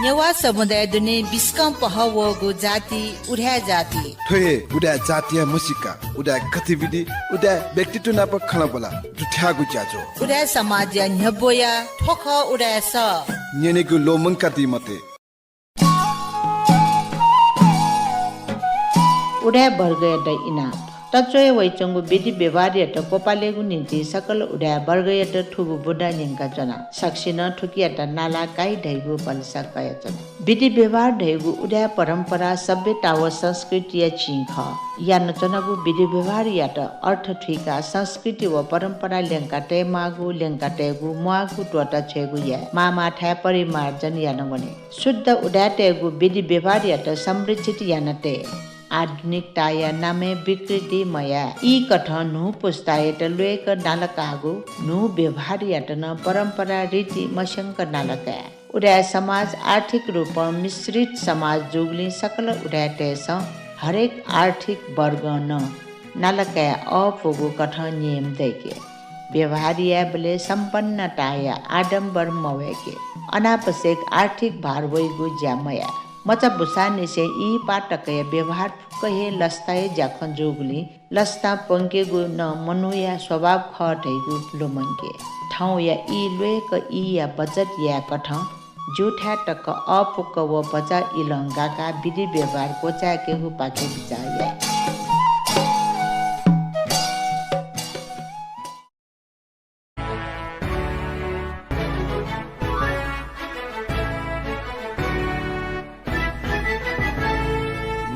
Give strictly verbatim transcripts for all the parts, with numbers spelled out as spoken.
नेवाः समुदाय दुने बिस्कं पहः वःगु जाति उदाय् जाति। थ्व हे उदाय् जातिया म्हसीका, उदाय् गतिविधि, उदाय् व्यक्तित्व नाप खँल्हाबल्हा दुथ्याःगु ज्याझ्वः। उदाय् समाजया न्ह्यब्वया थ्व खः उदाय् सः। न्यनेगु ल्वःमंकादी मते। उदाय् वर्गयात इनाप। तच्वया वइच्वंगु विधि व्यवहारयात क्वपालेगु निंतिं सकल उदाय् वर्गयात थुगु बुँदा न्यंकाच्वना। सकसिनं थुकियात नाला काइ धइगु भलसा कयाच्वना। विधि व्यवहार धइगु उदाय् परम्परा सभ्यता व संस्कृतिया चिं खः। यानाच्वनागु विधि व्यवहारयात अर्थ थुइकाः संस्कृति व परम्परा ल्यंका तयेमाःगु, ल्यंका तयेगु, म्वाःगु त्वःता छ्वयेगु याये। माःमाःथाय् परिमार्जन याना वने। शुद्ध उदाय्‌तय्‌गु विधि व्यवहारयात संरक्षित याना तये। आधुनिकताया नामय् विकृति मयाये। ई कथं न्हू पुस्तायात ल्वय्‌क नाला काःगु न्हू व्यवहारयात नं परम्परा रीति मस्यंक नाला काये। उदाय् समाज आर्थिक रूपं मिश्रित समाज जूगुलिं सकल उदाय्‌तय्‌सं हरेक आर्थिक वर्गं नं नाला काये अःपुगु कथं नियम दय्‌के। व्यवहार यायेबलय् सम्पन्नताया आडम्बर मवय्‌के। अनावश्यक आर्थिक भार वइगु ज्या मयाये। मचा बुसांनिसें इहिपाः तकया व्यवहार फुक्क हे लसताया ज्याखँ जूगुलिं लसता प्वंकेगु नं मनूया स्वभाव खः धइगु ल्वःमंके। थौंया ई ल्वय्‌क ईया बचत याये कथं ज्यूथाय् तक अःपुक व भचा इलं गाकाः विधि व्यवहार क्वचाय्‌केगुपाखे बिचाः याये।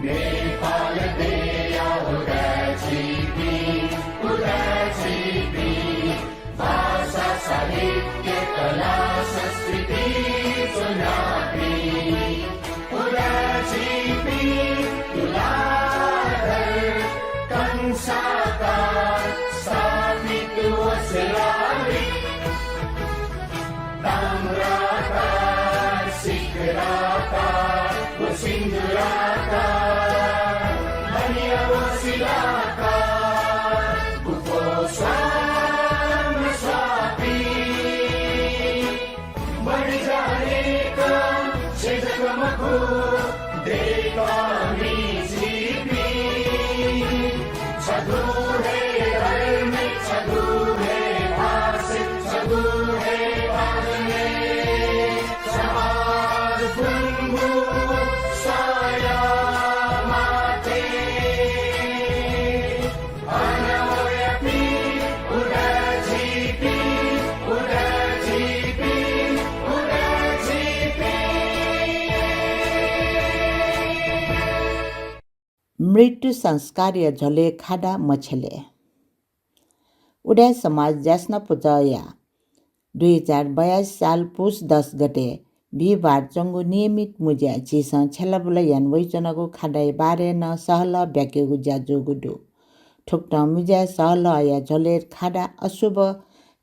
नेपाल देया उदाय् झीपिं, उदाय् झीपिं, भाषा, साहित्य, कला, संस्कृति च्वनापिं, उदाय् झीपिं तुलाधर कंसाकार स्थापित व शिलालिपि। ताम्राकार, शिखराकार व सिन्दूराकार, बनिया व शिलाकार, गुफो स्वाम स्वापी। बढी जानेका छेँ जक मखु, देय्‌कामि झीपिं। छगू हे धर्म, छगू हे भाषा, छगू हे भाषा, समाज गुंगू साया माते। मृत्यु संस्कारया झ्वलय् खादा मछ्यले। उदाय् समाज ज्यासना पुचःया दुई हजार बयासी साल पुस दस गते बिहिबार च्वंगु नियमित मुँज्याय् झीसं छ्यलाबुला याना वइच्वनागु खादाया बारे नं सहलह ब्याकेगु ज्या जूगु दु। थुकथं मुँज्याय् सहलहया झ्वलय् खादा अशुभ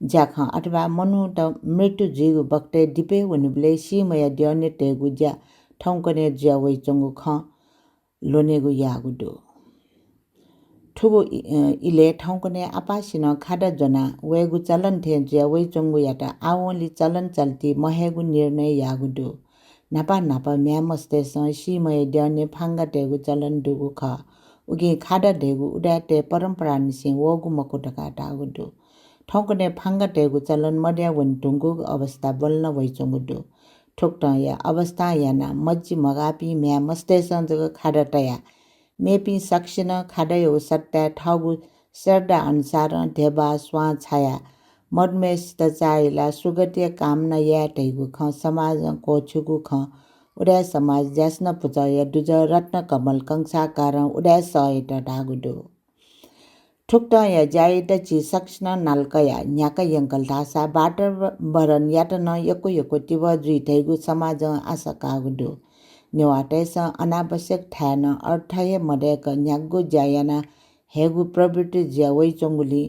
ज्याखँ अथवा मनूत मृत्यु जुइगु बखतय् दिपय् वनीबलय् सीम्हया द्यःने तयेगु ज्या थौंकन्हय् जुया वइच्वंगु खँ ल्वनेगु याःगु दु। थुगु इ-, अ, इलय् थौंकन्हय् आपासिनं खादा ज्वना वयेगु चलन थें जुया वइच्वंगुयात आवंलि चलन चल्ति महयेगु निर्णय याःगु दु। न्हापा न्हापा म्ह्याय् मस्तय्‌सं सीम्हया द्यःने फांगा तयेगु चलन दुगु खः। उकिं खादा धइगु उदाय्‌तय् परम्परानिसें वःगु मखु धकाः धाःगु दु। थौंकन्हय् फांगा तयेगु चलन मदया वने धुंकूगु अवस्था ब्वलना वइच्वंगु दु। थुकथंया अवस्थां यानाः मज्जि मगाःपिं म्ह्याय् मस्तय्‌सं जक खादा तयाः मेपिं सकसिनं खादायागु सट्टाय् थःगु श्रद्धा अनुसारं ध्यबा, स्वां छायाः मदुम्हय्‌सित चाःहिलाः सुगतिया कामना याये धइगु खँ समाजं क्वःछिउगु खँ उदाय् समाज ज्यासना पुचःया दुजः रत्नकमल कंसाकारं उदाय् सःयात धाःगु दु। थुकथंया ज्यायात झी सकसिनं नाला कयाः न्ह्याका यंकल धाःसा वातावरणयात नं यक्व यक्व तिबः जुइ धइगु समाजं आशा काःगु दु। नेवाःतय्‌सं अनावश्यक थाय् नं अर्थ हे मदय्‌क न्ह्यागु ज्या याना हयेगु प्रवृत्ति जुया वइच्वंगुलिं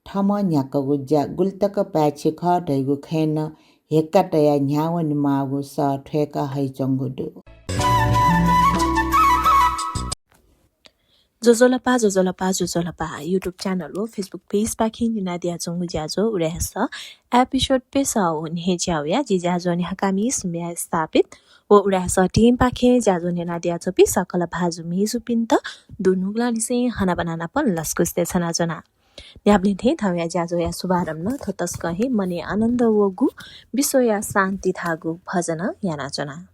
थःम्हं न्ह्याकागु ज्या गुलितक पाय्‌छि खः धइगु खँय् नं हेक्का तयाः न्ह्यावनेमाःगु सः थ्वय्‌का हइच्वंगु दु। ज्वजलपा, ज्वजलपा, ज्वजलपा। YouTube channel व Facebook page पाखें न्यनादियाच्वंगु ज्याझ्वः उदाय् हःसः episode प्यसः व न्हय्‌च्याया जि ज्याझ्वः न्ह्याकामि सुम्या स्थापित व उदाय् हःसः team पाखें ज्याझ्वः न्यनादियाच्वंपिं सकल भाजु मय्‌जुपिन्त दुनुगलंनिसें हनाबना नापं लसकुस देछानाच्वना। न्ह्याबलें थें थौंया ज्याझ्वःया शुभारम्भ थ्व तसकं हे मनय् आनन्द वःगु विश्वया शान्ति धाःगु भजनं यानाच्वना।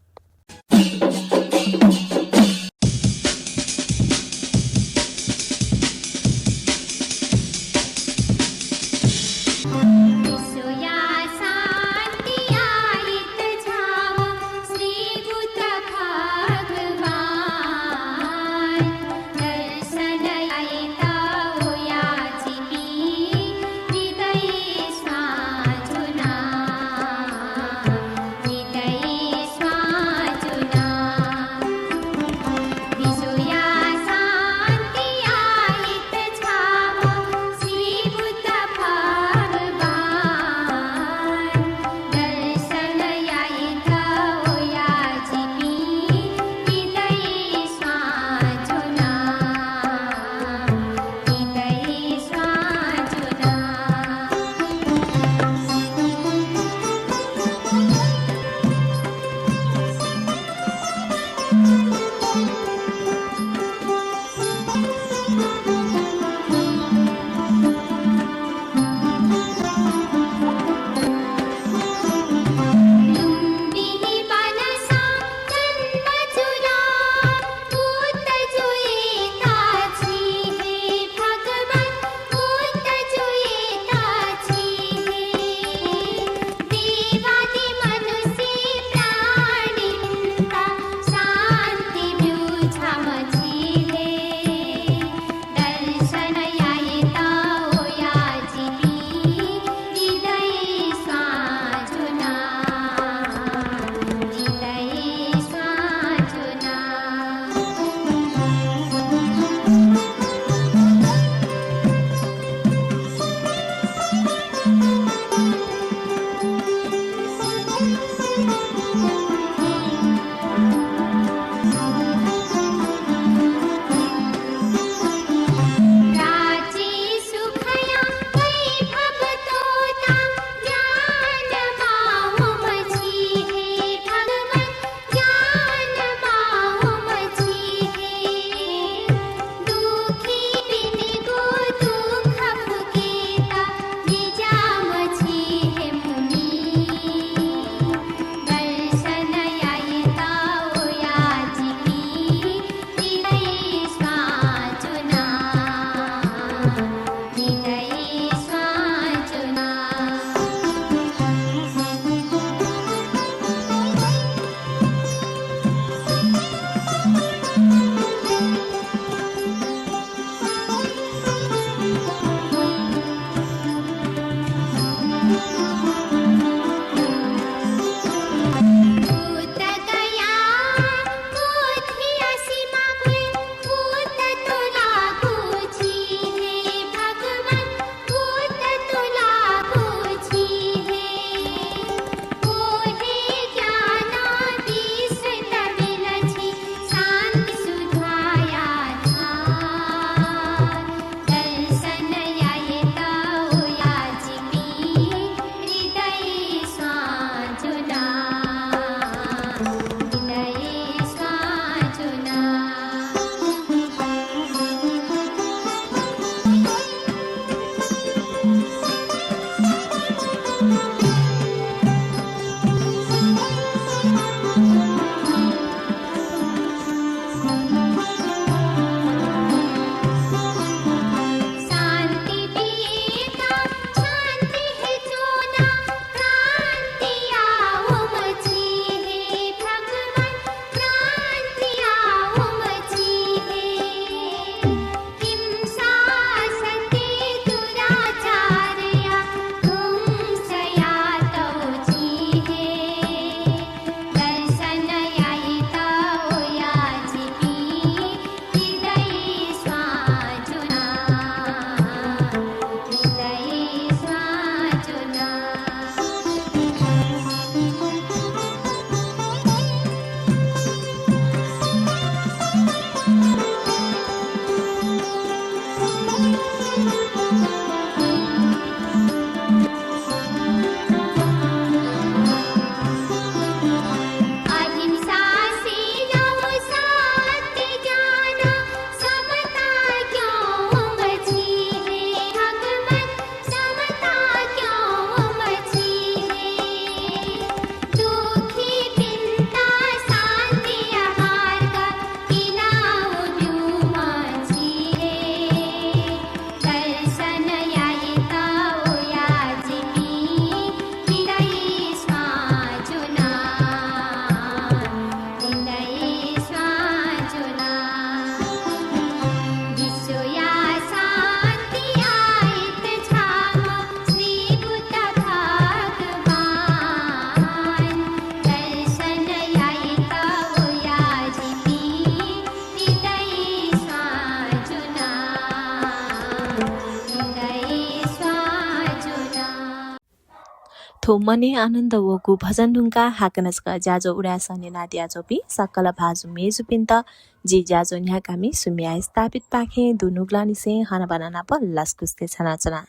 मनय् आनन्द वःगु भजन धुंकाः हाकनं छकः ज्याझ्वः उदाय् सः न्यनादियाच्वंपिं सकल भाजु मय्जुपिन्त जि ज्याझ्वः न्ह्याकामि सुम्या स्थापितपाखें दुनुगलंनिसें हनाबना नाप लसकुस देछानाच्वना।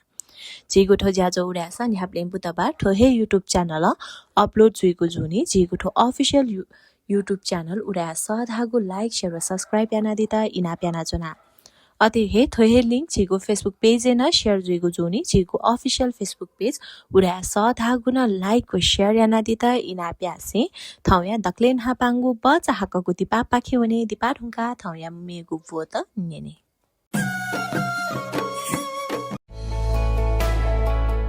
झीगु थ्व ज्याझ्वः उदाय् सः न्ह्याबलें बुधबार थ्व हे YouTube channel-ं upload जुइगु जूनिं झीगु थ्व official यु-, YouTube channel उदाय् सः धाःगु like, share व subscribe यानादीत इनाप यानाच्वना। अथे हे थ्व हे link झीगु Facebook page-य् नं share जुइगु जूनिं झीगु official Facebook page उदाय् सः धाःगु नं like व share यानादीत इनाप यासें थौंया दकलय् न्हापांगु बचा हाकःगु दिपापाखे वने। दिपा धुंकाः थौंया मेगु ब्वत न्यने।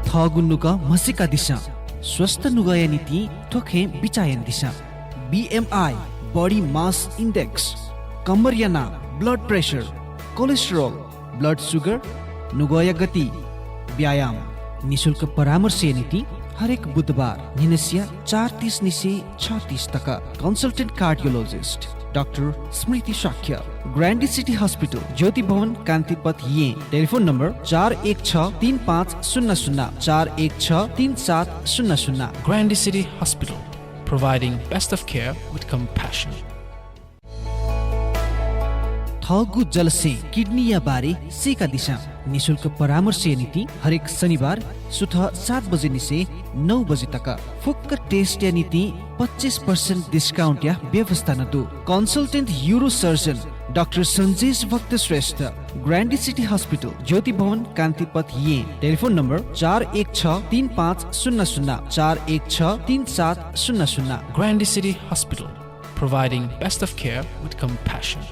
थःगु नुगः म्हसीकादिसँ। स्वस्थ नुगःया निंतिं थ्व खँय् बिचाः यानादिसँ। BMI, body mass index, कम्मरया नाप, blood pressure, cholesterol, blood sugar, नुगःया गति, व्यायाम। निशुल्क परामर्शया निंतिं हरेक बुधबार न्हिनसिया चार तीस निसें छ तीस तक। Consultant cardiologist डाक्टर स्मृति शाक्य, Grande City Hospital, ज्योति भवन, कान्तिपथ, येँ। टेलिफोन नम्बर चार एक छ तीन पाँच शून्य शून्य, चार एक छ तीन सात शून्य शून्य। Grande City Hospital, providing best of care with compassion. थःगु जलस्यें किडनीया बारे सीकादिसँ। निशुल्क परामर्शया निंतिं हरेक शनिबार सुथ सात बजे निसें नौ बजे तक। फुक्क test-या निंतिं पच्चिस percent discount-या व्यवस्था नं दु। Consultant urosurgeon डाक्टर सन्जेश भक्त श्रेष्ठ, Grande City Hospital, ज्योति भवन, कान्तिपथ, येँ। टेलिफोन नम्बर चार एक छ तीन पाँच शून्य शून्य, चार एक छ तीन सात शून्य शून्य। Grande City Hospital, providing best of care with compassion.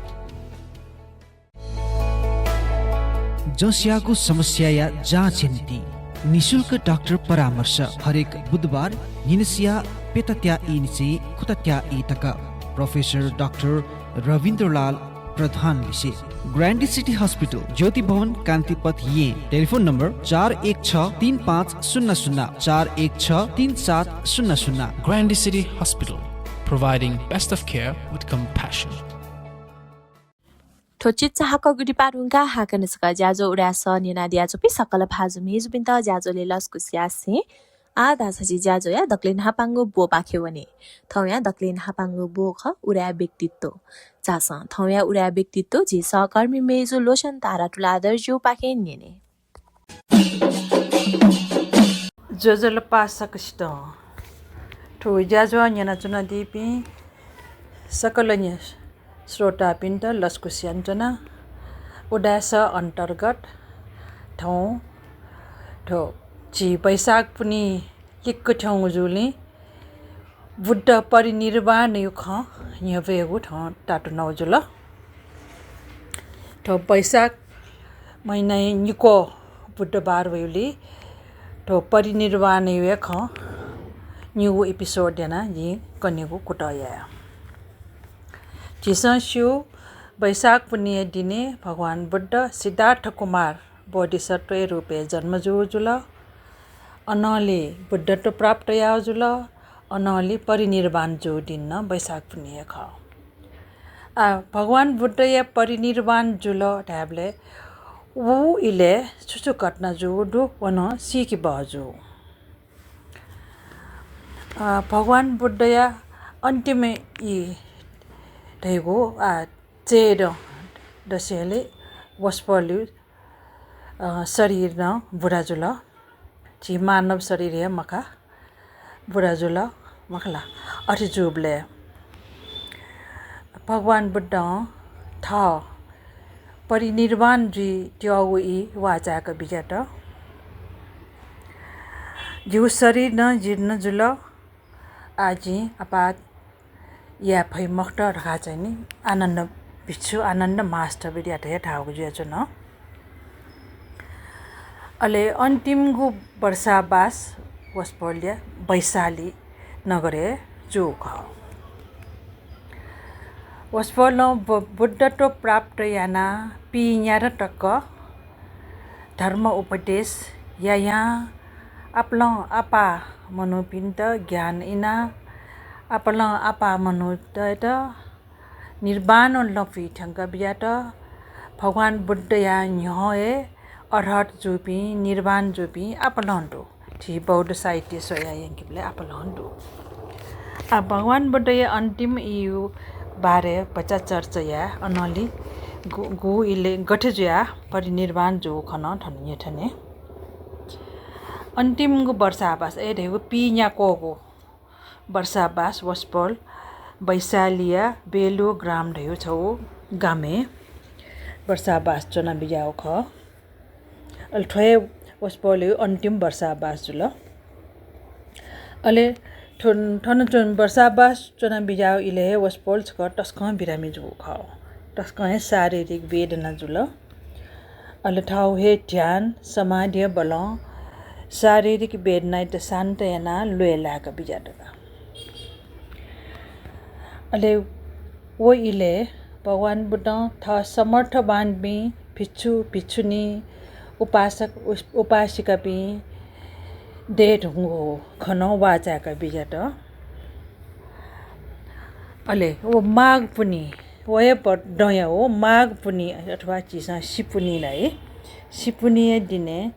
जसयागु समस्याया जाँचया निंतिं निशुल्क डाक्टर परामर्श हरेक बुधबार न्हिनसिया प्यतात्या ई निसें खुतात्या ई तक। प्रोफेसर डाक्टर रविन्द्रलाल प्रधान लिसे। Grande City Hospital, ज्योति भवन, कान्तिपथ, येँ। टेलिफोन नम्बर चार एक छ तीन पाँच शून्य शून्य, चार एक छ तीन सात शून्य शून्य। Grande City Hospital, providing best of care with compassion. थ्व चिचाहाकःगु दिपा धुंकाः हाकनं छकः ज्याझ्वः उदाय् सः न्यनादियाच्वंपिं सकल भाजु मय्जुपिन्त ज्याझ्वलय् लसकुस यासें आः धाःसा झी ज्याझ्वःया दकलय् न्हापांगु ब्वपाखे वने। थौंया दकलय् न्हापांगु ब्व खः उदाय् व्यक्तित्व। झासँ थौंया उदाय् व्यक्तित्व झी सहकर्मी मय्जु लोचन तारा तुलाधरजुपाखें न्यने। ज्वजलपा सकसितं। थ्व ज्याझ्वः न्यनाच्वनादीपिं सकल न्य-, श्रोतापिन्त लसकुस यानाच्वना। उदाय् सः अन्तर्गत थौं थ्व झी वैशाख पुन्हि लिक्क थ्यंगु जूलिं बुद्ध परिनिर्वाणया खँ न्ह्यब्वयेगु थौं तातुनागु जुल। थ्व वैशाख महिनाया निक्वः बुधबार वइगुलिं थ्व परिनिर्वाणया खँ निगू episode यानाः जिं कनेगु कुतः याये। झीसं स्यू, वैशाख पुन्हिया दिनय् भगवान बुद्ध सिद्धार्थ कुमार बोधिसत्वया रूपय् जन्म जूगु जुल। अनंलि बुद्धत्व प्राप्त याःगु जुल। अनंलि परिनिर्वाण जूगु दिं नं वैशाख पुन्हि हे खः। आ, भगवान बुद्धया परिनिर्वाण जुल धायेबलय् व इलय् छु छु घटना जूगु दु, व नं सीके बहःजू। आ, भगवान बुद्धया अन्तिम ई धइगु, आ, चय्दँ दशैंलि वसपोलया अ, शरीर नं बुरा जुल। झी मानव शरीर हे मखा, बुरा जुल मखु ला। अथे जूबलय् भगवान बुद्धं थः परिनिर्वाण जुइ त्यःगु ई वाःचाय्क बिज्यात। जिगु शरीर नं जीर्ण जुल, आः जिं आपाः याये फइ मखुत धकाः चाहिँ नि आनन्द भिक्षु, आनन्द मास्टरयात हे धाःगु जुयाच्वन। अले अन्तिमगु वर्षावास वसपोलया वैशाली नगरय् जूगु खः। वसपोलं ब-, बुद्धत्व प्राप्त यानाः पीन्यादँ तक धर्म उपदेश यायां आपालं आपाः मनूपिन्त ज्ञान इनाः आपालं आपाः मनूतय्त निर्वाणं लँपुइ थ्यंका बिज्यात। भगवान बुद्धया न्ह्यः हे अर्हत जूपिं, निर्वाण जूपिं आपालं दु। झी बौद्ध साहित्य स्वयाः यंकेबलय् आपालं दु। आ, भगवान बुद्धया अन्तिम ईया बारे भचा चर्चा याये, अनंलि गु, गु इलय् गथे जुयाः परिनिर्वाण जूगु खँ नं थन न्ह्यथने। अन्तिमगु वर्षावास, अय् धयागु पीन्याक्वःगु वर्षावास वसपोल वैशालीया बेलु ग्राम धयागु छगू गामय् वर्षावास च्वना बिज्याःगु खः। अले थ्व हे वसपोलया अन्तिम वर्षावास जुल। अले थ्व, थन च्वन, वर्षावास च्वना बिज्याःगु इलय् हे वसपोल छकः तसकं बिरामी जूगु खः। तसकं हे शारीरिक वेदना जुल। अले थःगु हे ध्यान, समाधिया बलं शारीरिक वेदनायात शान्त यानाः ल्वय् लाय्‌का बिज्यात का। अले व इलय् भगवान बुद्धं थः समर्थवानपिं भिक्षु, भिक्षुणी, उपासक, उस-, उपासिकापिं दये धुंगु खँ नं वाःचाय्‌का बिज्यात। अले व माघ पुन्हि, व हे प-, दँया व माघ पुन्हि अथवा झीसं सिपुन्हि धाइ, सिपुन्हिया दिनय्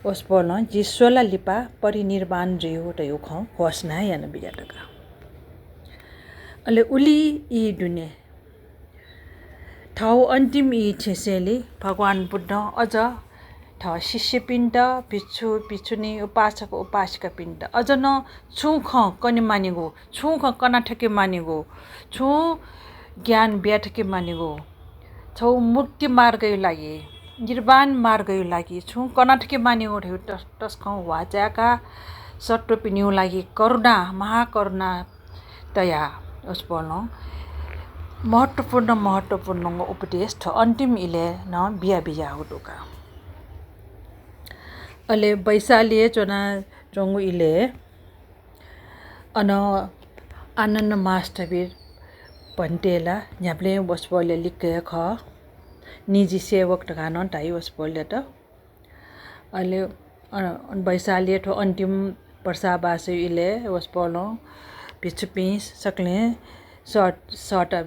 वसपोलं झी स्वला लिपा परिनिर्वाण जुइगु धयागु खँ घोषणा याना बिज्यात का। अले उलि ई दुने थःगु अन्तिम ई थेंसेंलि भगवान बुद्धं अझ थः शिष्यपिन्त, भिक्षु, भिक्षुणी, उपासक, उपासिकापिन्त अझ नं छुं खँ कने मानिगु, छुं खँ कना थके मानिगु, छुं ज्ञान बिया थके मानिगु, छगू मुक्ति मार्गया लागि, निर्वाण मार्गया लागि छुं कना थके मानिगु धयागु तस-, तसकं वाःचाय्‌काः सत्त्वपिनिगु लागि करुणा, महाकरुणा तयाः वसपोलं महत्त्वपूर्ण, महत्त्वपूर्ण उपदेश थ्व अन्तिम इलय् नं बिया बिज्याःगु दु का। अले वैशालीय् च्वनाच्वंगु इलय् अन आनन्द महास्थविर भन्ते ला न्ह्याबलें वसपोलया लिक्क हे खः। निजी सेवक धकाः नं धाइ वसपोलयात। अले, अ, वैशालीया थ्व अन्तिम वर्षावासया इलय् वसपोलं भिक्षुपिं सकलें सःत-, सःता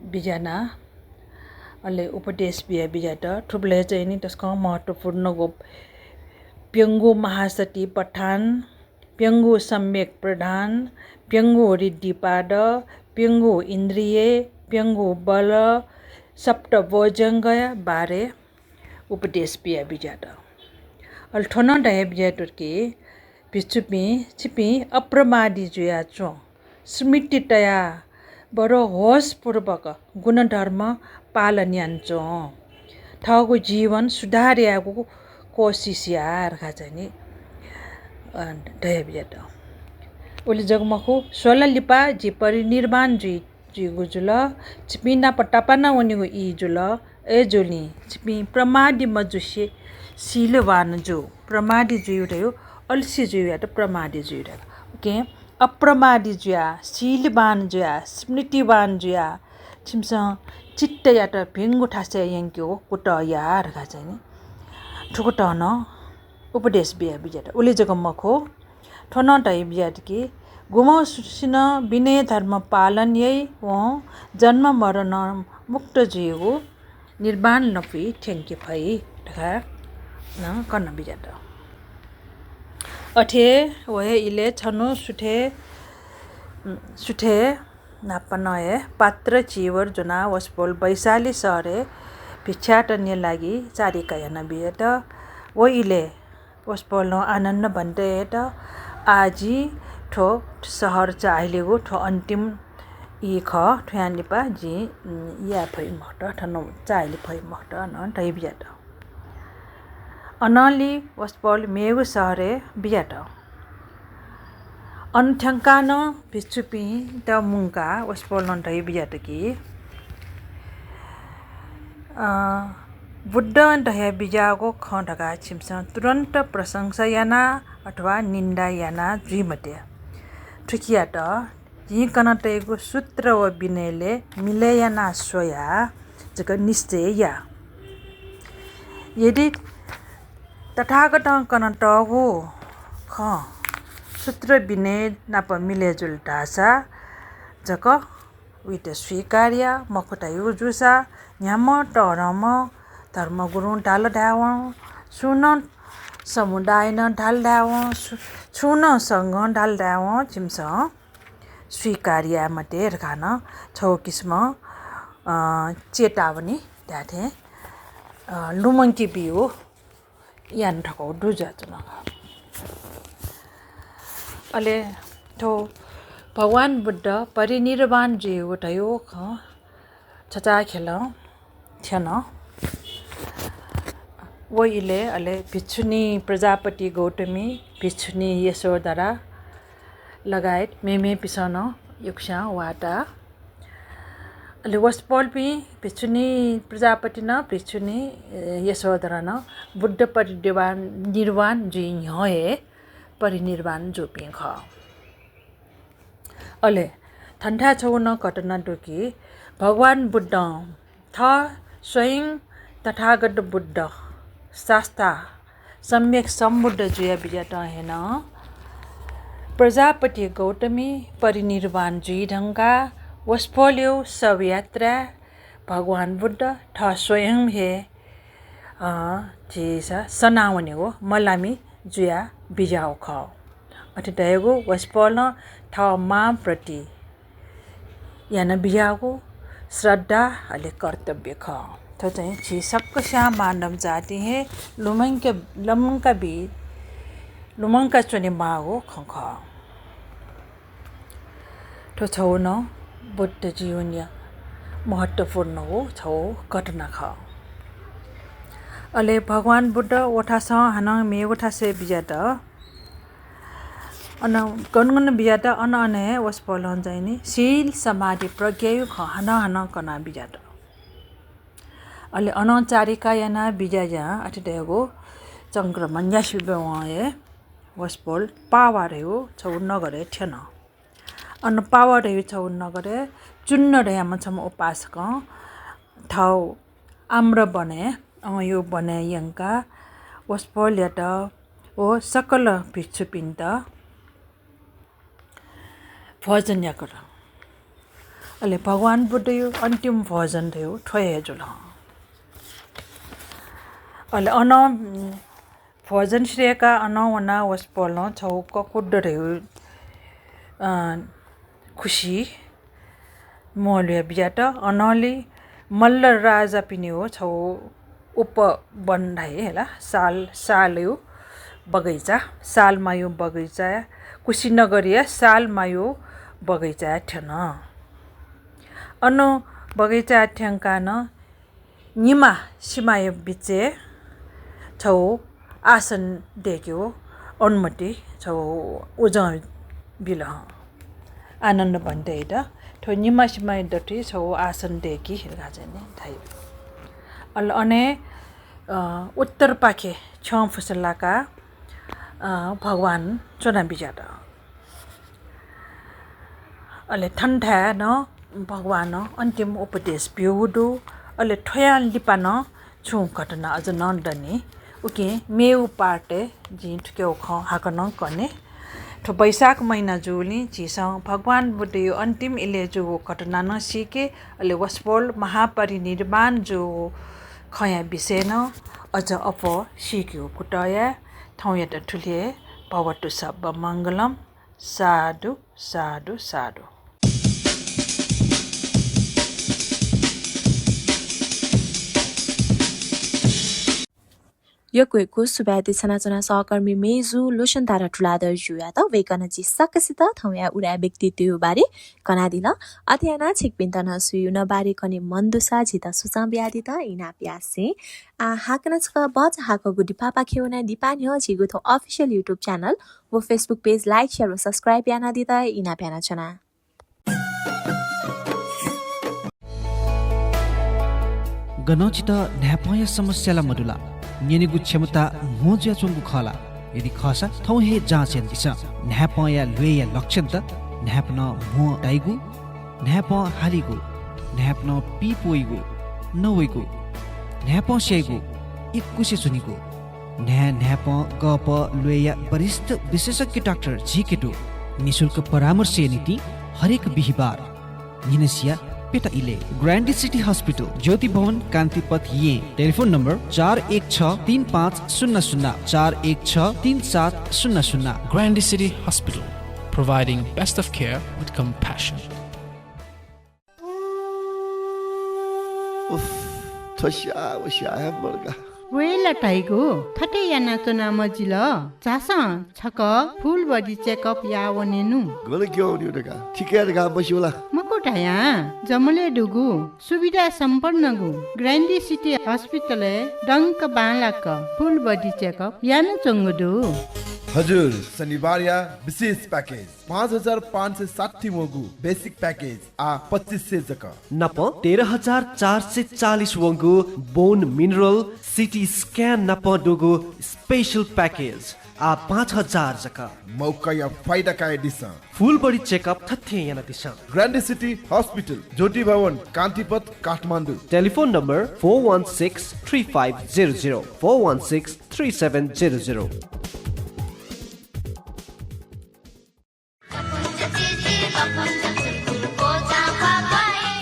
बिज्यानाः अले उपदेश बिया बिज्यात। थुबलय् चाहिँ नि तसकं महत्त्वपूर्णगु प्यंगू महासतिपट्ठान, प्यंगू सम्यक प्रधान, प्यंगू ऋद्धिपाद, प्यंगू इन्द्रिय, प्यंगू बल, सप्तभुजंगया बारे उपदेश बिया बिज्यात। अले थ्व नं धया बिज्यात कि भिक्षुपिं, छिपिं अप्रमादी जुया च्वँ। स्मृति तयाः बडो होशपूर्वक गुणधर्म पालन याना च्वँ। थःगु जीवन सुधार यायेगु कोसिस या धकाः चाहिँ नि, अ, धया बिज्यात। उलि जक मखु, स्वला लिपा जि परिनिर्वाण जुइ, जुइगु जुल, छिपिं नाप तापाना वनेगु ई जुल, अय्‌जूगुलिं छिपिं प्रमादी मजुसे शीलवान जु। प्रमादी जुइगु धयागु, अल्सी जुइगुयात प्रमादी जुइगु धयागु। OK, अप्रमादी जुयाः, शीलवान जुयाः, स्मृतिवान जुयाः, छिमिसं चित्तयात भिंगु थासय् यंकेगु कुतः या धकाः चाहिँ नि थुकथं नं उपदेश बिया बिज्यात। उलि जक मखु, थ्व नं धया बिज्यात कि गुम्हसिनं विनय धर्म पालन याइ, वं जन्म मरणं मुक्त जुइगु निर्वाण लँपुइ थ्यंके फइ धकाः नं कना बिज्यात। अथे व हे इलय् छन्हु सुथय्, सुथय् नाप नं हे पात्र चीवर ज्वनाः वसपोल वैशाली शहरय् भिक्षाटनया लागि चारिका याना बिज्यात। व इलय् वसपोलं आनन्द भन्तेयात, आः जिं थ्व शहर चाःहिलेगु थ्व अन्तिम ई खः, थ्वयां लिपा जिं, उम्, याये फइ मखुत, थन चाःहिले फइ मखुत नं धया बिज्यात। अनंलि वसपोल मेगु शहरय् बिज्यात। अन थ्यंकाः नं भिक्षुपिन्त मुंकाः वसपोलं धया बिज्यात कि, अ, बुद्धं धया बिज्याःगु खँ धकाः छिमिसं तुरन्त प्रशंसा यानाः अथवा निन्दा यानाः जुइ मते। थुकियात जिं कनातयागु सूत्र व विनयलय् मिलय् यानाः स्वयाः जक निश्चय या। यदि तथागतं कनातःगु खँ सूत्र विनय नाप मिलय् जुल धाःसा जक उइत स्वीकार या, मखु धयागु जूसा न्ह्याम्ह तःधंम्ह धर्मगुरुं धाल धायेवं सुं नं समुदायं धाल धायेवं, सु-, छुं नं संघं धाल धायेवं छिमिसं स्वीकार याये मते धकाः नं छगू किसिमं, अ, चेतावनी धाये थें, अ, लुमंके बीगु याना थकू दु जुयाच्वन। अले थ्व भगवान बुद्ध परिनिर्वाण जुइगु धइगु खँ छचाःखेलं थ्यन। व इलय् अले भिक्षुणी प्रजापति गौतमी, भिक्षुणी यशोधरा लगायत मेमेपिंसं नं यक्वस्यां वाःता। अले वसपोलपिं भिक्षुणी प्रजापति नं भिक्षुणी, ए, यशोधरा नं बुद्ध परिनिर्वाण, निर्वाण जुइ न्ह्यः हे परिनिर्वाण जूपिं खः। अले थन्थाय् छगू नं घटना दु कि भगवान बुद्धं थः स्वयं तथागत बुद्ध, शास्ता, सम्यक सम्बुद्ध जुया बिज्यात हे नं प्रजापति गौतमी परिनिर्वाण जुइ धुंकाः वसपोलयु शवयात्राय् भगवान बुद्ध थः स्वयं हे, अ, झीसं सनावनेगु मलामि जुया बिज्याःगु खः। अथे धयागु वसपोलं थः मांप्रति याना बिज्याःगु श्रद्धा अले कर्तव्य खः। थ्व चाहिँ झी सकस्यां मानव जातिं हे लुमंके, लुमंका बी, लुमंका च्वनेमाःगु खँ खः। थ्व छगू नं बुद्ध जीवनया महत्त्वपूर्णगु छगू घटना खः। अले भगवान बुद्ध व थासं हानं मेगु थासय् बिज्यात। अन गन गन बिज्यात, अन अन हे वसपोलं चाहिँ नि शील, समाधि, प्रज्ञायु खँ हानं हानं कना बिज्यात। अले अनं चारिका याना बिज्याज्यां अथे धयागु संक्रमण यासेबं हे वसपोल पावा धयागु छगू नगरय् थ्यन। अन पावा धयागु छगू नगरय् चुन्न धयाम्ह छम्ह उपासकं थः आम्र वनय्, अँ, यो वनय् यंकाः वसपोलयात व सकल भिक्षुपिन्त भोजन याकल। अले भगवान बुद्धयु अन्तिम भोजन धयागु थ्व हे जुल। अले अनं, उम्, भोजन सिधयेकाः अनं वनाः वसपोलं छगू ककुद्ध धयागु, अ, खुसि म्वःल्हुया बिज्यात। अनंलि मल्ल राजापिनिगु छगू उपवन धाइ हला, साल, सालयु बगैँचा, सालमायु बगैँचा, कुशीनगरया सालमायु बगैँचाय् थ्यन। अन बगैँचाय् थ्यंकाः नं निमा सिमाया बिचय् छगू आसन दय्केगु अनुमति छगू उजं बिल हं। आनन्द भन्तेयात थ्व निमा सिमाया दथुइ छगू आसन दय्कि धकाः चाहिँ नि धाइ। अले अन हे, अ, उत्तरपाखे छ्यं फुसा लाकाः, अ, भगवान च्वना बिज्यात। अले थन्थाय् नं भगवानं अन्तिम उपदेश ब्यूगु दु। अले थ्वयां लिपा नं छुं घटना अझ नं दनि। उकिं मेगु part-य् जिं थुकियागु खँ हाकनं कने। थ्व वैशाख महिना जूगुलिं झीसं भगवान बुद्धया अन्तिम इलय् जूगु घटना नं सीके, अले वसपोल महापरिनिर्वाण जूगु खँया विषयय् नं अझ अप्वः सीकेगु कुतः याये। थौंयात थुलि हे। भवतु सब्ब मंगलम्। साधु, साधु, साधु। यक्व यक्व सुभाय् देछानाच्वना सहकर्मी मय्जु लोचनतारा तुलाधरजुयात। वय्कलं झी सकसित थौंया उदाय् व्यक्तित्वया बारे कनादिल। अथे यानाः छिकपिन्त नं सुयां नं बारे कने मन दुसा झीत सुचं बियादित इनाप यासें। आः हाकनं छकः भचा हाकःगु दिपापाखे वनाः दिपा न्ह्यः झीगु थ्व official YouTube channel व Facebook page like, share व subscribe यानादित इनाप यानाच्वना। गनं छितः न्हाय्पंया समस्या ला मदु ला? न्यनेगु क्षमता म्हो जुयाच्वंगु खः ला? यदि खःसा थौं हे जाँच यानादिसँ। न्हाय्पंया ल्वय्या लक्षणत, न्हाय्पनं म्हो ताइगु, न्हाय्पं हालीगु, न्हाय्पनं पीप वइगु, नवइगु, न्हाय्पं स्याइगु, इकुसे च्वनीगु। न्हाय् न्हाय्पं गःपः ल्वय्या वरिष्ठ विशेषज्ञ डाक्टर झीके दु। निशुल्क परामर्शया निंतिं हरेक बिहिबार न्हिनसिया प्यता इलय् ग्रान्डी सिटी हस्पिटल, ज्योति भवन, कान्तिपथ, येँ। टेलिफोन नम्बर चार एक छ तीन पाँच शून्य शून्य, चार एक छ तीन सात शून्य शून्य। Grande City Hospital, providing best of care with compassion. उफ, थ्व स्याः व स्याः हे मदुगु। वय् ला धाइगु, थथे यानाच्वना मजिल। झासँ छकः full body checkup याः वनेनु। गन क्यं वनेगु धकाः, थिकय् धकाः मस्यू ला? मखु धयां, जमलय् दुगु सुविधा सम्पन्नगु ग्रान्डी सिटी हस्पिटलय् दंक बांलाक full body checkup यानाच्वंगु दु। हजुर, शनिबारया विशेष package, पाँच हजार पाँच सय साठी वंगु basic package आः पच्चिस सय जक। नाप तेह्र हजार चार सय चालिस वंगु bone mineral, CT scan नाप दुगु special package आः पाँच हजार जक। मौकाया फाइदा कयादिसँ। Full body checkup थथे यानादिसँ। ग्रान्डी सिटी हस्पिटल, ज्योति भवन, कान्तिपथ, Kathmandu. Telephone number four one six three five zero zero, four one six three seven zero zero।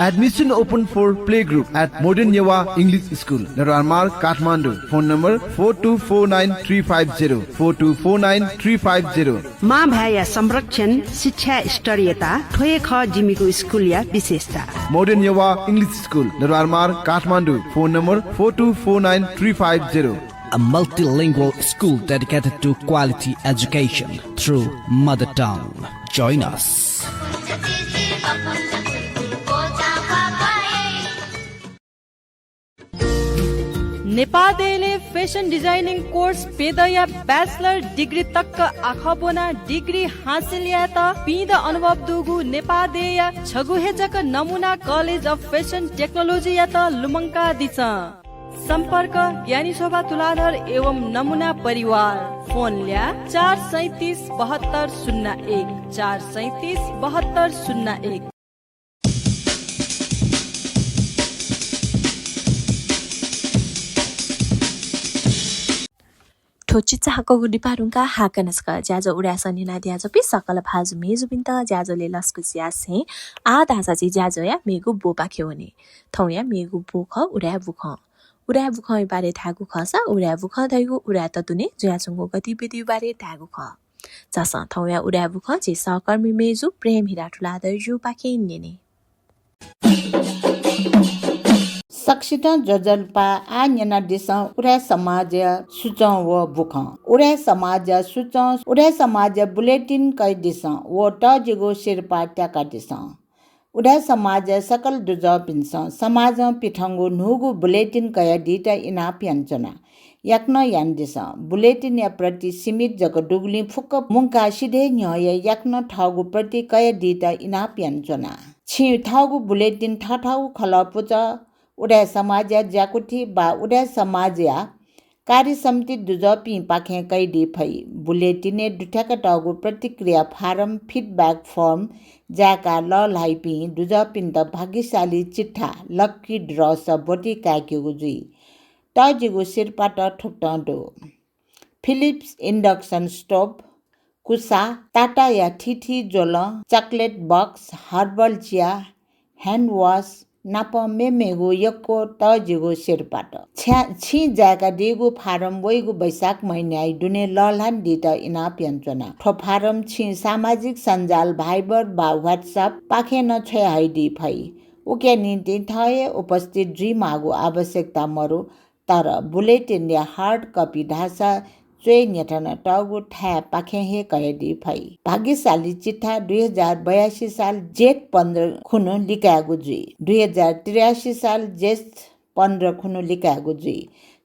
Admission open for playgroup at Modern Newa English School, Darbar Marg, Kathmandu. Phone number four two four nine three five zero, four two four nine three five zero. मां भाय्‌या संरक्षण, शिक्षा स्तरीयता, थ्व हे खः जिमिगु स्कूलया विशेषता। Modern Newa English School, Darbar Marg, Kathmandu. Phone number four two four nine three five zero. A multilingual school dedicated to quality education through mother tongue. Join us. नेपाः देय्‌लय् fashion designing course प्यदँया bachelor degree तक आखः ब्वनाः degree हासिल यायेत पिदँ अनुभव दुगु नेपाः देय्‌या छगू हे जक नमुना College of Fashion Technology यात लुमंकादिसँ। सम्पर्क, ज्ञानी शोभा तुलाधर एवं नमुना परिवार। फोन ल्याः, चार सैँतिस बहत्तर शून्य एक, चार सैँतिस बहत्तर शून्य एक। थ्व चिचाहाकःगु दिपा धुंकाः हाकनं छकः ज्याझ्वः उदाय् सः न्यनादियाच्वंपिं सकल भाजु मय्‌जुपिन्त ज्याझ्वलय् लसकुस यासें आः धाःसा झी ज्याझ्वःया मेगु ब्वपाखे वने। थौंया मेगु ब्व खः उदाय् बुखँ। उदाय् बुखँया बारे धायेगु खःसा उदाय् बुखँ धइगु उदाय्‌त दुने जुयाच्वंगु गतिविधिया बारे धायेगु खः। झासँ थौंया उदाय् बुखँ झी सहकर्मी मय्‌जु प्रेम हिरा तुलाधरजुपाखें न्यने। सकसितं ज्वजलपा। आः न्यनादिसँ उदाय् समाजया सुचं व बुखँ। उदाय् समाजया सुचं, उदाय् समाजया bulletin कयादिसँ व तःजिगु सिरपाः त्याकादिसँ। उदाय् समाजया सकल दुजःपिन्सं समाजं पिथंगु न्हूगु bulletin कयादीत इनाप यानाच्वना। याकनं यानादिसँ। Bulletinया प्रति सीमित जक दुगुलिं फुक्क मुंकाः सिधय् न्ह्यः हे याकनं थःगु प्रति कयादीत इनाप यानाच्वना। छिं थःगु bulletin थःथःगु खलः पुचः, उदाय् समाजया ज्याकुथि वा उदाय् समाजया कार्य समिति दुजःपिंपाखें कयादी फइ। Bulletinय् दुथ्याकातःगु प्रतिक्रिया फारम, feedback form, जाय्‌काः लःल्हाइपिं दुजःपिन्त भाग्यशाली चिट्ठा, lucky draw, सः ब्वति काय्‌केगु जुइ। तःजिगु सिरपाःत थुकथं दु। Philips induction stove, कुसा, टाटाया थीथी ज्वलं, chocolate box, herbal chia, hand wash नाप मेमेगु यक्व तःजिगु सिरपाःत। छ्या-, छिं जाय्‌कादीगु फारम वइगु वैशाख महिनाया दुने लःल्हानादीत इनाप यानाच्वना। थ्व फारम छिं सामाजिक सञ्जाल Viber वा WhatsApp पाखें नं छ्वयाहयादी फइ। उकिया निंतिं थः हे उपस्थित जुइमाःगु आवश्यकता मरु। तर bulletinया hard copy धाःसा च्वय् न्ह्यथनातःगु थाय्‌पाखें हे कयादी फइ। भाग्यशाली चिट्ठा दुई हजार बयासी साल जेठ पन्ध्र खुन्हु लिकायेगु जुइ। दुई हजार त्रियासी साल जेठ पन्ध्र खुन्हु लिकायेगु जुइ।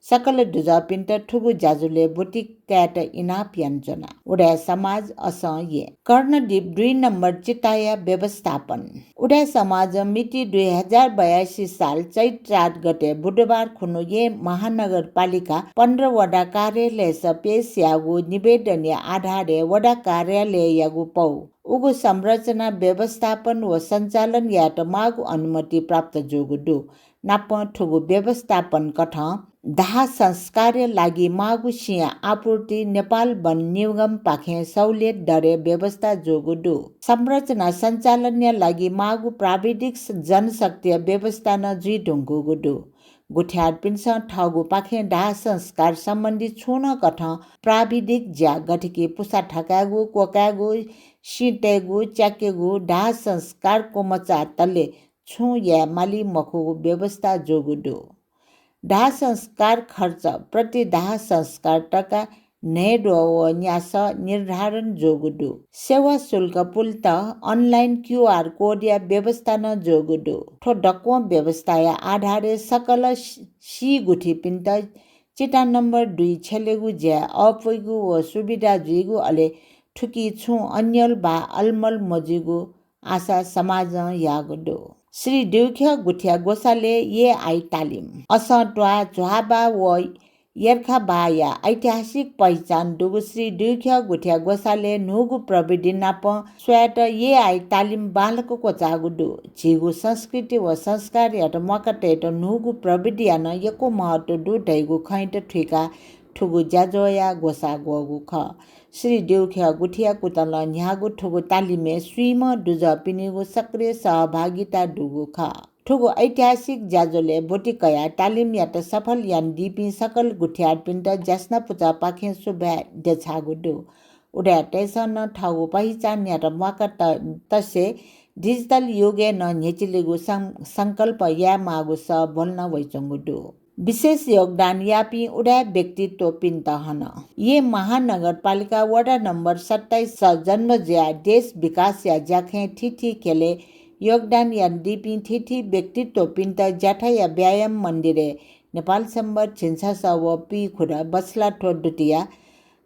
सकल दुजःपिन्त थुगु ज्याझ्वलय् ब्वति कायेत इनाप यानाच्वना। उदाय् समाज असं येँ। कर्णदीप दुई नम्बर चिताया व्यवस्थापन। उदाय् समाजं मिति दुई हजार बयासी साल चैत्र चार गते बुधबार खुन्हु येँ महानगरपालिका पन्ध्र वडा कार्यालयस पेश याःगु निवेदनया आधारय् वडा कार्यालययागु पौ उगु संरचना व्यवस्थापन व सञ्चालन यायेत माःगु अनुमति प्राप्त जूगु दु। नापं थुगु व्यवस्थापन कथं दाह संस्कारया लागि माःगु सिँया आपूर्ति नेपाल वन निगमपाखें सहुलियत दरय् व्यवस्था जूगु दु। संरचना सञ्चालनया लागि माःगु प्राविधिक स-, जनशक्तिया व्यवस्था नं जुइ धुंकूगु दु। गुथियारपिन्सं थःगुपाखें दाह संस्कार सम्बन्धी छुं नं कथं प्राविधिक ज्या गथेकि पुसा थकायेगु, क्वकायेगु, सिँ तयेगु, च्याकेगु, दाह संस्कार क्वमचाःतले छुं याये माली मखुगु व्यवस्था जूगु दु। दाह संस्कार खर्च प्रति दाह संस्कार तका न्हय्द्वः व न्यासः निर्धारण जूगु दु। सेवा शुल्क पुलेत online QR code या व्यवस्था नं जूगु दु। थ्व दक्वं व्यवस्थाया आधारय् सकल सी-, सी गुथिपिन्त चिता नम्बर दुई छ्यलेगु ज्या अःपुइगु व सुविधा जुइगु, अले थुकी छुं अन्यल वा अलमल मजुइगु आशा समाजं याःगु दु। श्री देउख्यः गुथिया ग्वसालय् एआई तालिम। असं त्वाः झ्वाःबाः व यर्खाबाःया ऐतिहासिक पहिचान दुगु श्री देउख्यः गुथिया ग्वसालय् न्हूगु प्रविधि नाप स्वयेत एआई तालिम बांलाक क्वचाःगु दु। झीगु संस्कृति व संस्कारयात म्वाका तयेत न्हूगु प्रविधिया नं यक्व महत्व दु धइगु खँयात थुइकाः थुगु ज्याझ्वःया ग्वसाः ग्वःगु खः। श्री देउख्यः गुथिया कुतलं न्ह्याःगु थुगु तालिमय् स्वीम्ह दुजःपिनिगु सक्रिय सहभागिता दुगु खः। थुगु ऐतिहासिक ज्याझ्वलय् ब्वति कयाः तालिमयात सफल यानादीपिं सकल गुथियारपिन्त ज्यासना पुचःपाखें सुभाय् देछाःगु दु। उदाय्‌तय्‌सं नं थःगु पहिचानयात म्वाका त-, तसें digital युगय् नं न्ह्यचिलेगु सं-, संकल्प यायेमाःगु सः ब्वलना वइच्वंगु दु। विशेष योगदान याःपिं उदाय् व्यक्तित्वपिन्त हन। येँ महानगरपालिका वडा नम्बर सत्ताइस स जन्म जुयाः देश विकासया ज्याखँय् थीथी ख्यलय् योगदान यानादीपिं थीथी व्यक्तित्वपिन्त ज्याथाया व्यायाम मन्दिरय् नेपाल संवत् झिंछसः व पीखुदँ बसलाथ्व दुतिया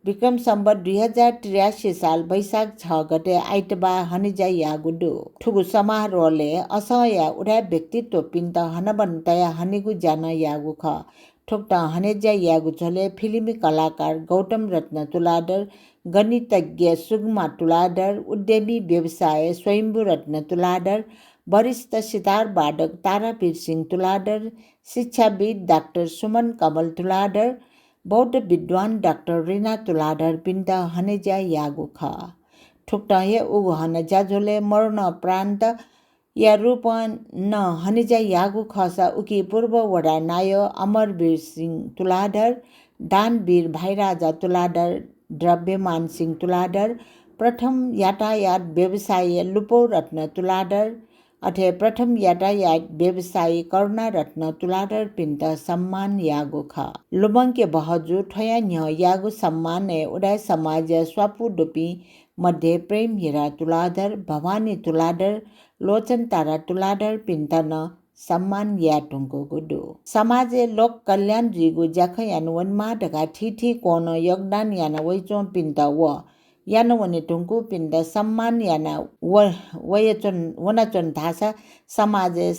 विक्रम संवत् दुई हजार त्रियासी साल वैशाख छ गते आइतबाः हनेज्या याःगु दु। थुगु समारोहलय् असंया उदाय् व्यक्तित्वपिन्त हनाबना तयाः हनेगु ज्या नं याःगु खः। थुकथं हनेज्या याःगु झ्वलय् फिल्मी कलाकार गौतम रत्न तुलाधर, गणितज्ञ सुगमा तुलाधर, उद्यमी व्यवसायी स्वयम्भू रत्न तुलाधर, वरिष्ठ सितार वादक तारावीर सिंह तुलाधर, शिक्षाविद् डाक्टर सुमन कमल तुलाधर, बौद्ध विद्वान डाक्टर रिना तुलाधरपिन्त हनेज्या याःगु खः। थुकथं हे उगु हना ज्याझ्वलय् मरणोपरान्तया रूपं नं हनेज्या याःगु खःसा उकी पूर्व वडा नायः अमरवीर सिंह तुलाधर, दानवीर भाइराजा तुलाधर, द्रव्यमान सिंह तुलाधर, प्रथम यातायात व्यवसायी लुपौ रत्न तुलाधर, अथे प्रथम यातायात व्यवसायी करुणा रत्न तुलाधरपिन्त सम्मान याःगु खः। लुमंके बहःजू थ्वया न्ह्यः याःगु सम्मानय् उदाय् समाजया स्वापू दुपिं मध्ये प्रेम हिरा तुलाधर, भवानी तुलाधर, लोचन तारा तुलाधरपिन्त नं सम्मान याये धुंकूगु दु। समाजय् लोक कल्याण जुइगु ज्याखँ याना वनेमाः धकाः थीथी कोणं योगदान याना वइच्वंपिन्त व याना वने धुंकूपिन्त सम्मान याना व-, वयाच्वन-, वनाच्वन धाःसा समाजय्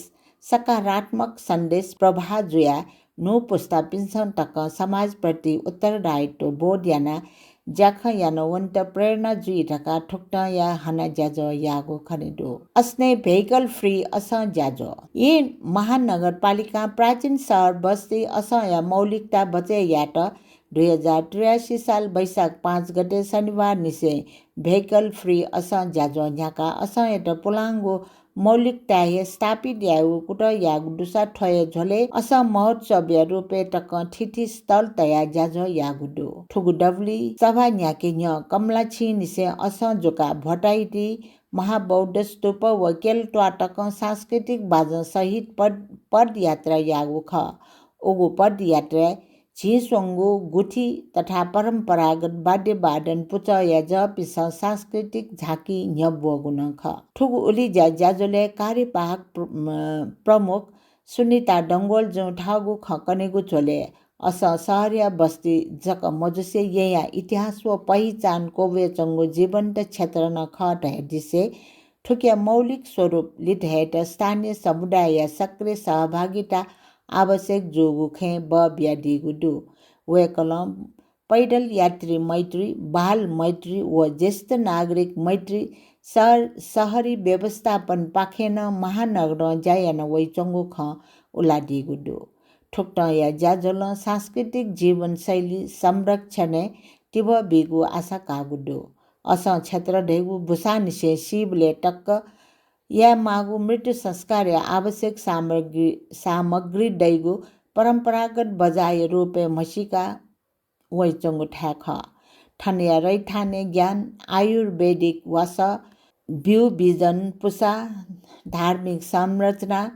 सकारात्मक सन्देश प्रवाह जुयाः न्हू पुस्तापिन्सं तकं समाजप्रति उत्तरदायित्व बोध यानाः ज्याखँ याना वनेत प्रेरणा जुइ धकाः थुकथंया हना ज्याझ्वः याःगु खने दु। अस्ने vehicle free असं ज्याझ्वः। येँ महानगरपालिकां प्राचीन शहर बस्ती असंया मौलिकता बचय् यायेत दुई हजार त्रियासी साल वैशाख पाँच गते शनिबार निसें vehicle free असं ज्याझ्वः न्ह्याकाः असंयात पुलांगु मौलिकताय् हे स्थापित यायेगु कुतः याःगु दुसा थ्व हे झ्वलय् असं महोत्सवया रूपय् तकं थीथी stall तयाः ज्याझ्वः याःगु दु। थुगु दबुलिइ सभा न्ह्याके न्ह्यः कमलाछिंनिसें असं जुकाः भोटाइति, महाबौद्ध स्तूप व केल्ट्वाः तकं सांस्कृतिक बाजं सहित पद-, पदयात्रा याःगु खः। उगु पदयात्राय् झिंस्वंगू गुथि तथा परम्परागत वाद्यवादन पुचःया जःपिन्सं सांस्कृतिक झाँकी न्ह्यब्वःगु नं खः। थुगु उलिज्या ज्याझ्वलय् कार्यवाहक प्र-, म, प्रमुख सुनिता डंगोलजुं थःगु खँ कनेगु झ्वलय् असं शहरया बस्ती जक मजुसे येँया इतिहास व पहिचान क्वब्वयाच्वंगु जीवन्त क्षेत्र नं खः धयादिसें थुकिया मौलिक स्वरूप लिधयेत स्थानीय समुदायया सक्रिय सहभागिता आवश्यक जूगु खँय् बः बियादीगु दु। वय्कलं पैदल यात्री मैत्री, बाल मैत्री व ज्येष्ठ नागरिक मैत्री शहर, शहरी व्यवस्थापनपाखें नं महानगरं ज्या याना वइच्वंगु खँ उलादीगु दु। थुकथंया ज्याझ्वलं सांस्कृतिक जीवनशैली संरक्षणय् तिबः बीगु आशा काःगु दु। असं क्षेत्र धइगु बुसांनिसें सीबलय् तक यायेमाःगु मृत्यु संस्कारया आवश्यक सामग्री, सामग्री दइगु परम्परागत बजारया रूपय् म्हसीका वइच्वंगु थाय् खः। थनया रैथाने ज्ञान, आयुर्वेदिक वासः, ब्यू बिजन, पुसा, धार्मिक संरचना,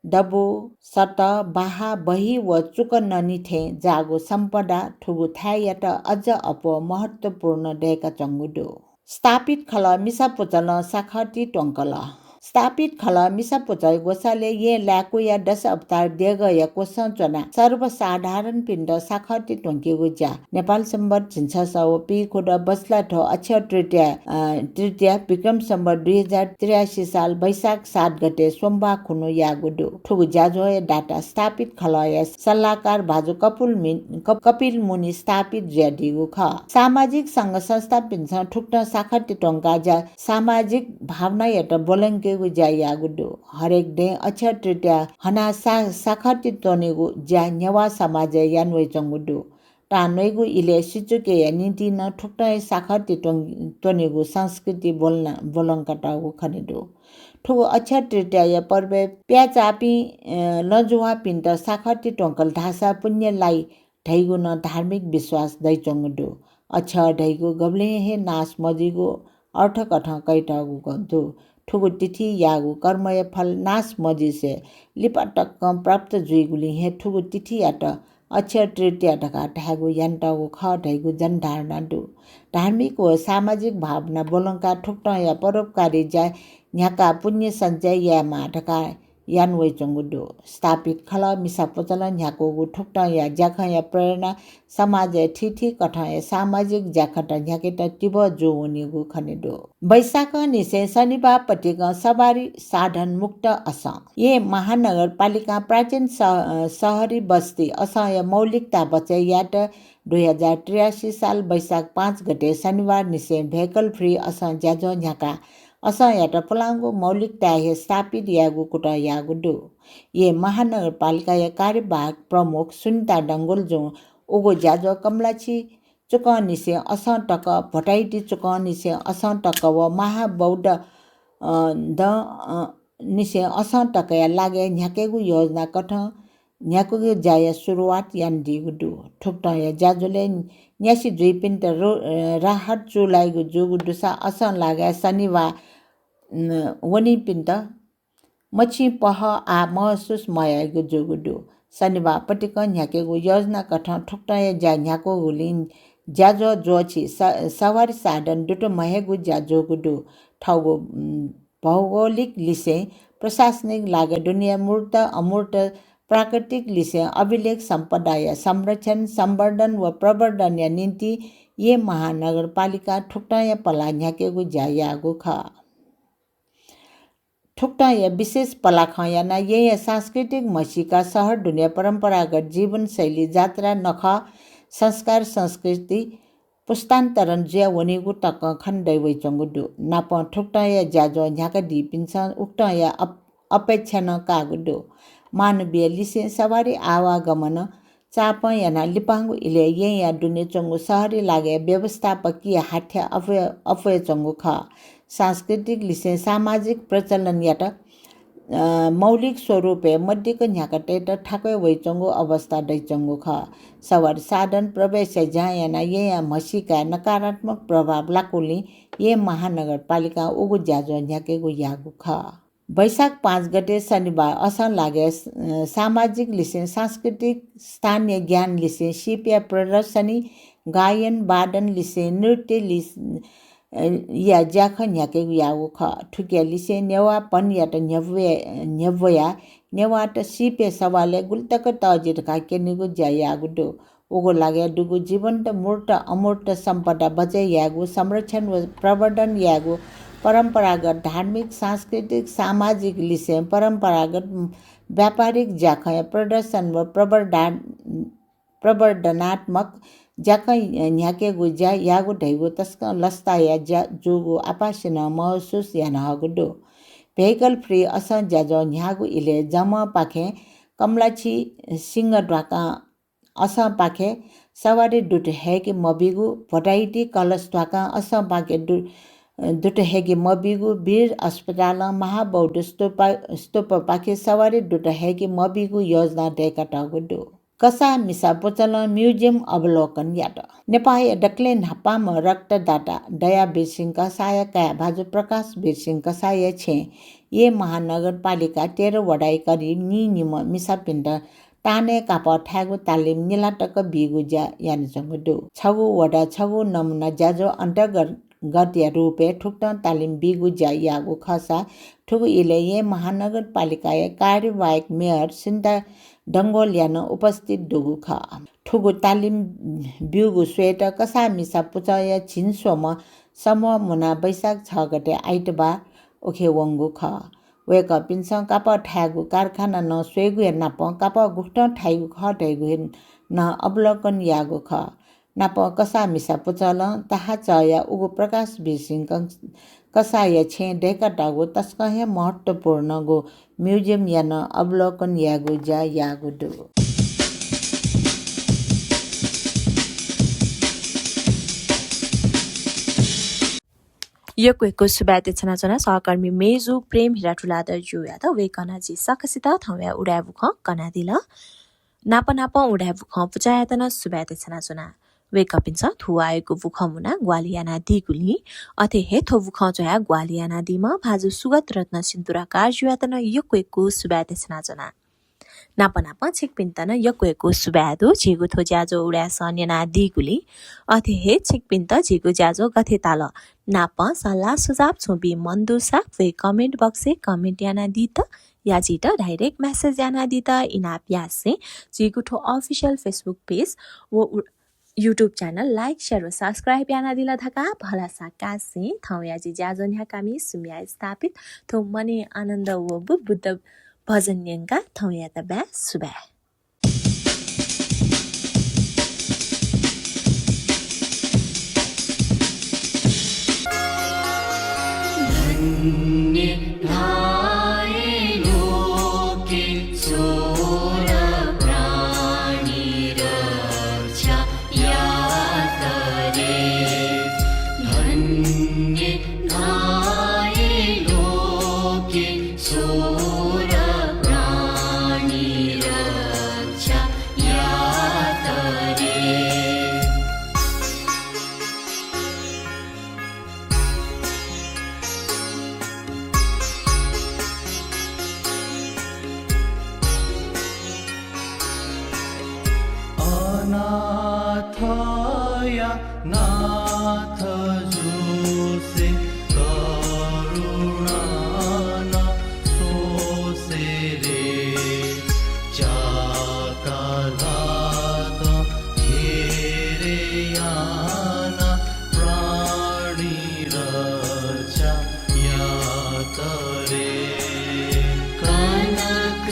दबू, सत, बाहा, बही व चुकननी थें जाःगु सम्पदा थुगु थाय्‌यात अझ अप्वः महत्त्वपूर्ण दय्‌काच्वंगु दु। स्थापित खलः मिसा पुचलं साखर्ति त्वंकल। स्थापित खलः मिसा पुचः ग्वसालय् येँ लाय्‌कूया दश अवतार देगःया क्वसं च्वनाः सर्वसाधारणपिन्त साखर्ति त्वंकेगु ज्या नेपाल संवत् झिंछसः व पीखुदँ बसलाथ्व अक्षय तृतीया, अ, तृतीया विक्रम संवत् दुई हजार त्रियासी साल वैशाख सात गते सोमबार खुन्हु याःगु दु। थुगु ज्याझ्वःया दाता स्थापित खलःया सल्लाहकार भाजु कपुल मिन-, कप-, कपिल मुनि स्थापित जुयादीगु खः। सामाजिक संघ संस्थापिन्सं थुकथं साखर्ति त्वंकाः ज्या सामाजिक भावनायात ब्वलंकेगु ज्या याःगु दु। हरेक दँय् अक्षय तृतीया हनाः सा-, साखर्ति त्वनेगु ज्या नेवाः समाजय् याना वइच्वंगु दु। तांन्वइगु इलय् सिचुकेया निंतिं नं थुकथं हे साखर्ति त्वं-, त्वनेगु संस्कृति ब्वलना-, ब्वलंकातःगु खने दु। थुगु अक्षय तृतीयाया पर्वय् प्याचाःपिं, अ, लँजुवाःपिन्त साखर्ति त्वंकल धाःसा पुण्य लाइ धइगु नं धार्मिक विश्वास दइच्वंगु दु। अक्षय धइगु गबलें हे नाश मजुइगु अर्थकथं कयातःगु दु। थुगु तिथियागु कर्मया फल नाश मजुसे लिपा तकं प्राप्त जुइगुलिं हे थुगु तिथियात अक्षय तृतीया धकाः धायेगु यानातःगु खः धइगु जनधारणा दु। धार्मिक व सामाजिक भावना ब्वलंकाः थुकथंया परोपकारी ज्या न्ह्याकाः पुण्य सञ्चय यायेमाः धकाः याना वइच्वंगु दु। स्थापित खलः मिसा पुचलं न्ह्याकूगु थुकथंया ज्याखँया प्रेरणा समाजय् थीथी कथंया सामाजिक ज्याखँत न्ह्याकेत तिबः जूवनीगु खने दु। वैशाखंनिसें शनिबार पतिकं सवारी साधन मुक्त असं। येँ महानगरपालिकां प्राचीन स-, अ, शहरी बस्ती असंया मौलिकता बचय् यायेत दुई हजार त्रियासी साल वैशाख पाँच गते शनिबारनिसें vehicle free असं ज्याझ्वः न्ह्याकाः असंयात पुलांगु मौलिकताय् हे स्थापित यायेगु कुतः याःगु दु। येँ महानगरपालिकाया कार्यवाहक प्रमुख सुनिता डंगोलजुं उगु ज्याझ्वः कमलाछि चुकंनिसें असं तक, भोटाइति चुकंनिसें असं तक व महाबौद्ध, अ, दँ, अ, निसें असं तकया लागाय् न्ह्याकेगु योजना कथं न्ह्याकेगु ज्याया सुरुवात यानादीगु दु। थुकथंया ज्याझ्वलय् न्यासि जुइपिन्त रो-, अ, राहत चूलाइगु जूगु दुसा असं लागाय् शनिबार, अ, वनीपिन्त मछिं पहः आः महसुस मयाइगु जूगु दु। शनिबार पतिकं न्ह्याकेगु योजना कथं थुकथंया ज्या न्ह्याकूगुलिं ज्याझ्वः ज्वःछि स-, सवारी साधन दुत म्हयेगु ज्या जूगु दु। थःगु, उम्, भौगोलिक लिसें प्रशासनिक लागाय् दुनेया मूर्त अमूर्त प्राकृतिक लिसें अभिलेख सम्पदाया संरक्षण, संवर्धन व प्रवर्धनया निंतिं येँ महानगरपालिकां थुकथंया पलाः न्ह्याकेगु ज्या याःगु खः। थुकथंया विशेष पलाखं यानाः येँया सांस्कृतिक म्हसीका शहर दुने परम्परागत जीवनशैली, जात्रा, नखः, संस्कार, संस्कृति पुस्तान्तरण जुया वनीगु तकं खने दइ वइच्वंगु दु। नापं थुकथंया ज्याझ्वः न्ह्याकादीपिन्सं उकथंया अप-, अपेक्षा नं काःगु दु। मानवीय लिसें सवारी आवागमन चापं यानाः लिपांगु इलय् येँया दुने च्वंगु शहरी लागाय् व्यवस्थापकीय हाथ्या अप्वय्, अप्वय् च्वंगु खः। सांस्कृतिक लिसें सामाजिक प्रचलनयात, अ, मौलिक स्वरूपय् मदिक्क न्ह्याकातयेत थाकुया वइच्वंगु अवस्था दइच्वंगु खः। सवारी साधन प्रवेशया ज्यां यानाः येँया म्हसीकाय् नकारात्मक प्रभाव लाकूलिं येँ महानगरपालिकां उगु ज्याझ्वः न्ह्याकेगु याःगु खः। वैशाख पाँच गते शनिबार असं लागाय्, अ, सामाजिक लिसें सांस्कृतिक, स्थानीय ज्ञान लिसें सीपया प्रदर्शनी, गायन, वादन लिसें नृत्य लिस-, अ, या ज्याखँ न्ह्याकेगु याःगु खः। थुकिया लिसें नेवाःपनयात न्ह्यब्वया, न्ह्यब्वयाः नेवाःत सीपया सवालय् गुलितक तःजि धकाः क्यनेगु ज्या याःगु दु। उगु लागाय् दुगु जीवन्त मूर्त अमूर्त सम्पदा बचय् यायेगु, संरक्षण व प्रवर्धन यायेगु, परम्परागत धार्मिक, सांस्कृतिक, सामाजिक लिसें परम्परागत व्यापारिक ज्याखँया प्रदर्शन व प्रवर्धा-, प्रवर्धनात्मक ज्याखँ न्ह्याकेगु ज्या याःगु धइगु तसकं लसताया ज्या जूगु आपासिनं महसुस यानाहःगु दु। Vehicle free असं ज्याझ्वः न्ह्याःगु इलय् जमंपाखें कमलाक्षी सिंह ध्वाखां असंपाखे सवारी दुत हय्के मबीगु, भोटाहिटी कलश ध्वाखां असंपाखे दु-, दुत हय्के मबीगु, वीर अस्पतालं महाबौद्ध स्तूपा-, स्तूपपाखे सवारी दुत हय्के मबीगु योजना दय्कातःगु दु। कसाः मिसा पुचलं museum अवलोकन यात। नेपाःया दकलय् न्हापांम्ह रक्तदाता दयावीर सिंह कसाःया काय् भाजु प्रकाशवीर सिंह कसाःया छेँय् येँ महानगरपालिका तेह्र वडाय् करिब नीनिम्ह मिसापिन्त ताःनय् कापः थायेगु तालिम निला तक बीगु ज्या यानाच्वंगु दु। छगू वडा छगू नमुना ज्याझ्वः अन्तर्गत गतया रूपय् थुकथं तालिम बीगु ज्या याःगु खःसा थुगु इलय् येँ महानगरपालिकाया कार्यवाहक मेयर सिन्ता डंगोलया नं उपस्थित दुगु खः। थुगु तालिम ब्यूगु स्वयेत कसाः मिसा पुचःया झिंस्वम्ह समूह मुनाः वैशाख छ गते आइतबाः उखे वंगु खः। वय्कःपिन्सं कापः थायेगु कारखाना नं स्वयेगु हे नापं कापः गुकथं थाइगु खः धइगु हे नं अवलोकन याःगु खः। नापं कसाः मिसा पुचलं तहाचःया उगु प्रकाशवीर सिंह कं-, कसाःया छेँय् दय्कातःगु तसकं हे महत्त्वपूर्णगु museum-या नं अवलोकन यायेगु ज्या याःगु दु। यक्व यक्व सुभाय् देछानाच्वना सहकर्मी मेजु प्रेम हिरा तुलाधर ज्यूयात। वय्कलं झी सकसित थौंया उदाय् बुखँ कनादिल। नाप नापं उदाय् बुखँ पुचःयात नं सुभाय् देछानाच्वना। वय्कःपिन्सं थुवाःयागु बुखँ मुनाः ग्वाहालि यानादीगुलिं, अथे हे थ्व बुखँ च्वयाः ग्वाहालि यानादीम्ह भाजु सुगत रत्न सिन्तुराकार ज्यूयात नं यक्व यक्व सुभाय् देछानाच्वना। नाप नापं छिकपिन्त नं यक्व यक्व सुभाय् दु, झीगु थ्व ज्याझ्वः उदाय् सः न्यनादीगुलिं। अथे हे छिकपिन्त झीगु ज्याझ्वः गथे ताल नापं सल्लाह सुझाव छुं बी मन दुसा व comment box-य् comment यानादीत, या झीत direct message यानादीत इनाप यासें झीगु थ्व official Facebook page व उ-, YouTube channel like, share व subscribe यानादिल धकाः भलसा कासें थौंया जि ज्याझ्वः न्ह्याकामि सुम्या स्थापित थ्व मनय् आनन्द वःगु बुद्ध भजन न्यंकाः थौंयात बाय्, सुभाय्। धन्य धाये लोके चोर प्राणी रक्षा यात रे। धन्य धाये लोके चोर प्राणी रक्षा यात रे। अनाथया नाथ जुसे करुणा नं स्वसे रे। च्याकालात घेरे यानाः प्राणी रक्षा यात रे। कनक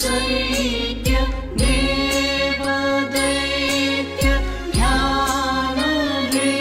चैत्य देव दैत्य ध्यान रे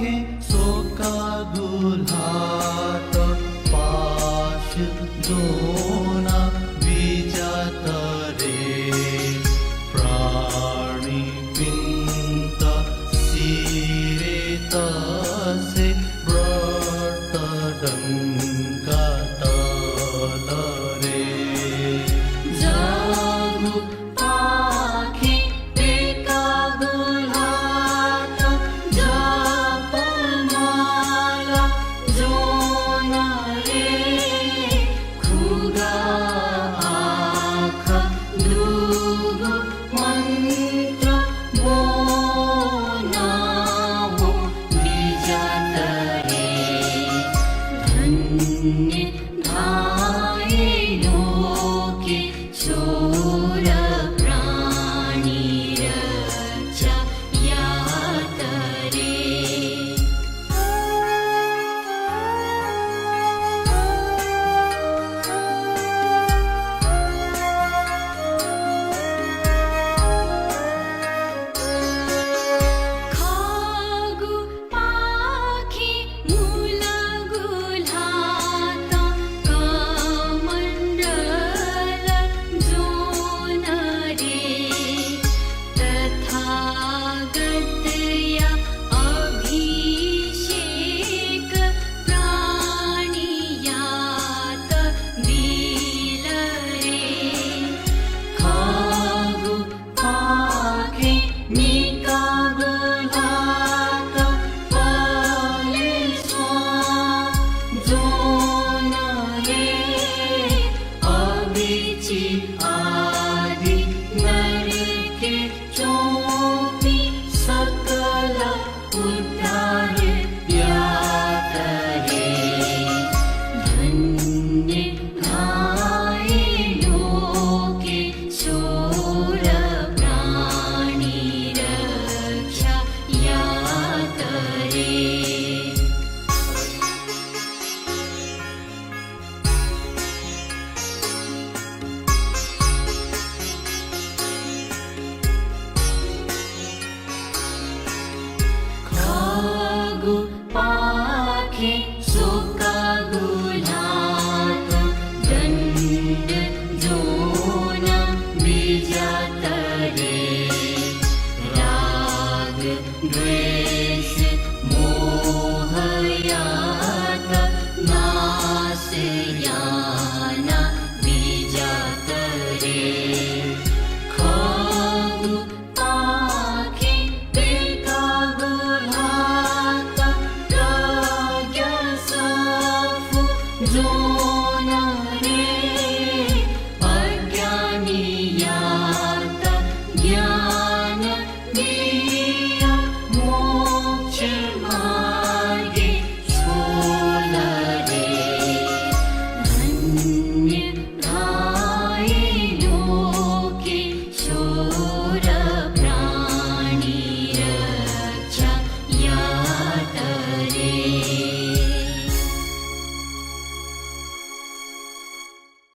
स्वकागु ल्हात पाश दो।